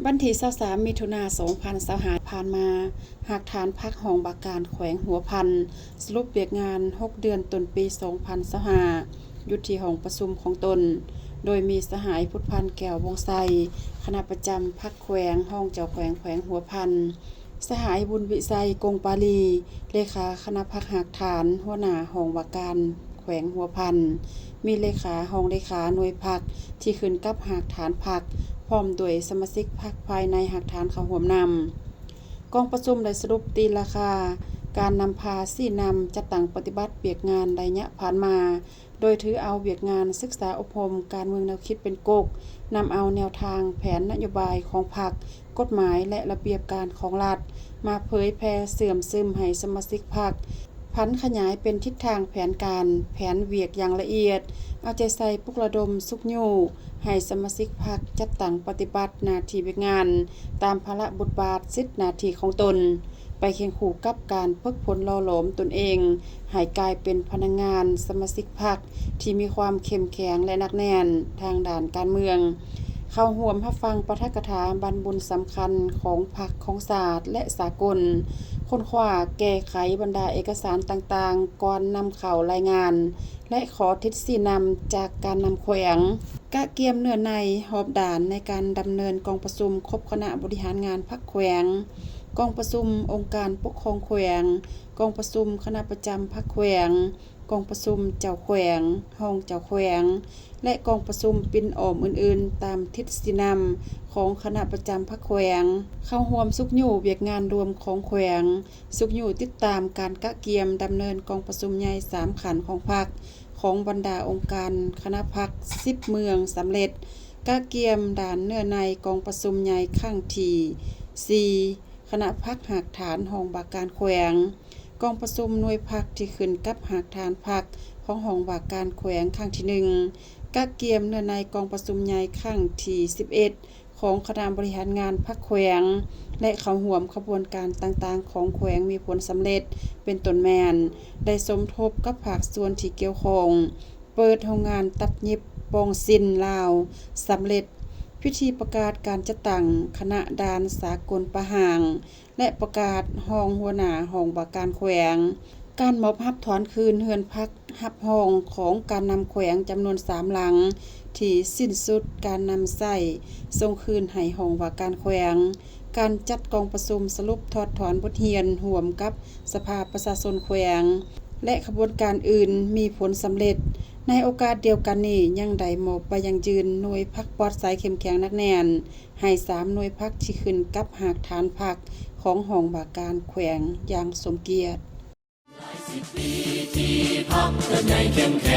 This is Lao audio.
ວັນທີຊາວສາມ ມິຖຸນາ ສອງພັນຊາວຫ້າ ຜ່ານມາ, ຮາກຖານພັກຫ້ອງວ່າການແຂວງຫົວພັນ ສະຫຼຸບວຽກງານຫົກເດືອນຕົ້ນປີ ສອງພັນຊາວຫ້າ ຢູ່ທີ່ຫ້ອງປະຊຸມຂອງຕົນ, ໂດຍມີສະຫາຍ ພຸດພັນ ແກ້ວວົງໄຊ, ຄະນະປະຈຳພັກແຂວງ, ຮອງເຈົ້າແຂວງແຂວງຫົວພັນ, ສະຫາຍ ບຸນວິໄຊ ກົງປາລີ, ເລຂາຄະນະພັກຮາກຖານ, ຫົວໜ້າຫ້ອງວ່າການແຂວງຫົວພັນ, ມີເລຂາ, ຮອງເລຂາໜ່ວຍພັກທີ່ຂຶ້ນກັບຮາກຖານພັກ, ພ້ອມດ້ວຍສະມາຊິກພັກພາຍໃນຮາກຖານເຂົ້າຮ່ວມນຳ. ກອງປະຊຸມໄດ້ສະຫຼຸບຕີລາຄາການນຳພາຊີ້ນຳຈັດຕັ້ງປະຕິບັດວຽກງານໄລຍະຜ່ານມາ, ໂດຍຖືເອົາວຽກງານສຶກສາອົບຮົມການເມືອງແນວຄິດເປັນກົກ, ນຳເອົາແນວທາງແຜນນະໂຍບາຍຂອງພັກ, ກົດໝາຍ ແລະ ລະບຽບການຂອງລັດ ມາເຜີຍແຜ່ເຊື່ອມຊຶມໃຫ້ສະມາຊິກພັກ, ຜັນຂະຫຍາຍເປັນທິດທາງແຜນການ, ແຜນວຽກຢ່າງລະອຽດ, ເອົາໃຈໃສ່ປຸກລະດົມຊຸກຍູ້ໃຫ້ສະມາຊິກພັກຈັດຕັ້ງປະຕິບັດໜ້າທີ່ວຽກງານຕາມພາລະບົດບາດສິດໜ້າທີ່ຂອງຕົນ. ໄປຄຽງຄູ່ກັບການຝຶກຝົນຫຼໍ່ຫຼອມຕົນເອງໃຫ້ກາຍເປັນພະນັກງານສະມາຊິກພັກທີ່ມີຄວາມເຂັ້ມແຂງ ແລະ ໜັກແໜ້ນທາງດ້ານການເມືອງ, ເຂົ້າຮ່ວມຮັບຟັງປາຖະກະຖາບັນບຸນສຳຄັນຂອງພັກ, ຂອງຊາດ ແລະ ສາກົນ, ຄົ້ນຄວ້າແກ້ໄຂບັນດາເອກະສານຕ່າງໆ ກ່ອນນຳເຂົ້າລາຍງານ ແລະ ຂໍທິດຊີ້ນຳຈາກການນຳແຂວງ. ກະກຽມເນື້ອໃນຮອບດ້ານໃນການດຳເນີນກອງປະຊຸມຄົບຄະນະບໍລິຫານງານພັກແຂວງ, ກອງປະຊຸມອົງການປົກຄອງແຂວງ, ກອງປະຊຸມຄະນະປະຈຳພັກແຂວງ, ກອງປະຊຸມເຈົ້າແຂວງ, ຮອງເຈົ້າແຂວງ ແລະ ກອງປະຊຸມປິ່ນອ້ອມອື່ນໆ ຕາມທິດຊີ້ນຳຂອງຄະນະປະຈຳພັກແຂວງ, ເຂົ້າຮ່ວມຊຸກຍູ້ວຽກງານລວມຂອງແຂວງ, ຊຸກຍູ້ຕິດຕາມການກະກຽມດຳເນີນກອງປະຊຸມໃຫຍ່ສາມຂັ້ນຂອງພັກ, ຂອງບັນດາອົງການຄະນະພັກສິບເມືອງສຳເລັດ, ກະກຽມດ້ານເນື້ອໃນກອງປະຊຸມໃຫຍ່ຄັ້ງທີສີ່ ຄະນະພັກຮາກຖານຫ້ອງວ່າການແຂວງ, ກອງປະຊຸມໜ່ວຍພັກທີ່ຂຶ້ນກັບຮາກຖານພັກຂອງຫ້ອງວ່າການແຂວງຄັ້ງທີໜຶ່ງ, ກະກຽມເນື້ອໃນກອງປະຊຸມໃຫຍ່ຄັ້ງທີສິບເອັດ ຂອງຄະນະບໍລິຫານງານພັກແຂວງ ແລະ ເຂົ້າຮ່ວມຂະບວນການຕ່າງໆຂອງແຂວງມີຜົນສຳເລັດ ເປັນຕົ້ນແມ່ນ ໄດ້ສົມທົບກັບພາກສ່ວນທີ່ກ່ຽວຂ້ອງ ເປີດໂຮງງານຕັດຫຍິບປ່ອງຊິນລາວສຳເລັດ, ພິທີປະກາດການຈັດຕັ້ງຄະນະດ່ານສາກົນປະຮ່າງ ແລະ ປະກາດຮອງຫົວໜ້າຫ້ອງວ່າການແຂວງ, ການມອບຮັບຖອນຄືນເຮືອນພັກຮັບຮອງຂອງການນຳແຂວງຈຳນວນສາມຫຼັງ ທີ່ສິ້ນສຸດການນຳໃຊ້ ສົ່ງຄືນໃຫ້ຫ້ອງວ່າການແຂວງ, ການຈັດກອງປະຊຸມສະຫຼຸບຖອດຖອນບົດຮຽນຮ່ວມກັບສະພາປະຊາຊົນແຂວງ ແລະ ຂະບວນການອື່ນມີຜົນສຳເລັດ. ໃນໂອກາດດຽວກັນນີ້ ຍັງໄດ້ມອບໃບຢັ້ງຢືນໜ່ວຍພັກປອດໃສເຂັ້ມແຂງໜັກແໜ້ນ ໃຫ້ສາມໜ່ວຍພັກທີ່ຂຶ້ນກັບຮາກຖານພັກຂອງຫ້ອງວ່າການແຂວງຢ່າງສົມກຽດ. ຫຼາຍສິບປີທີ່ພັກເຕີບໃຫຍ່ເຂັ້ມແຂ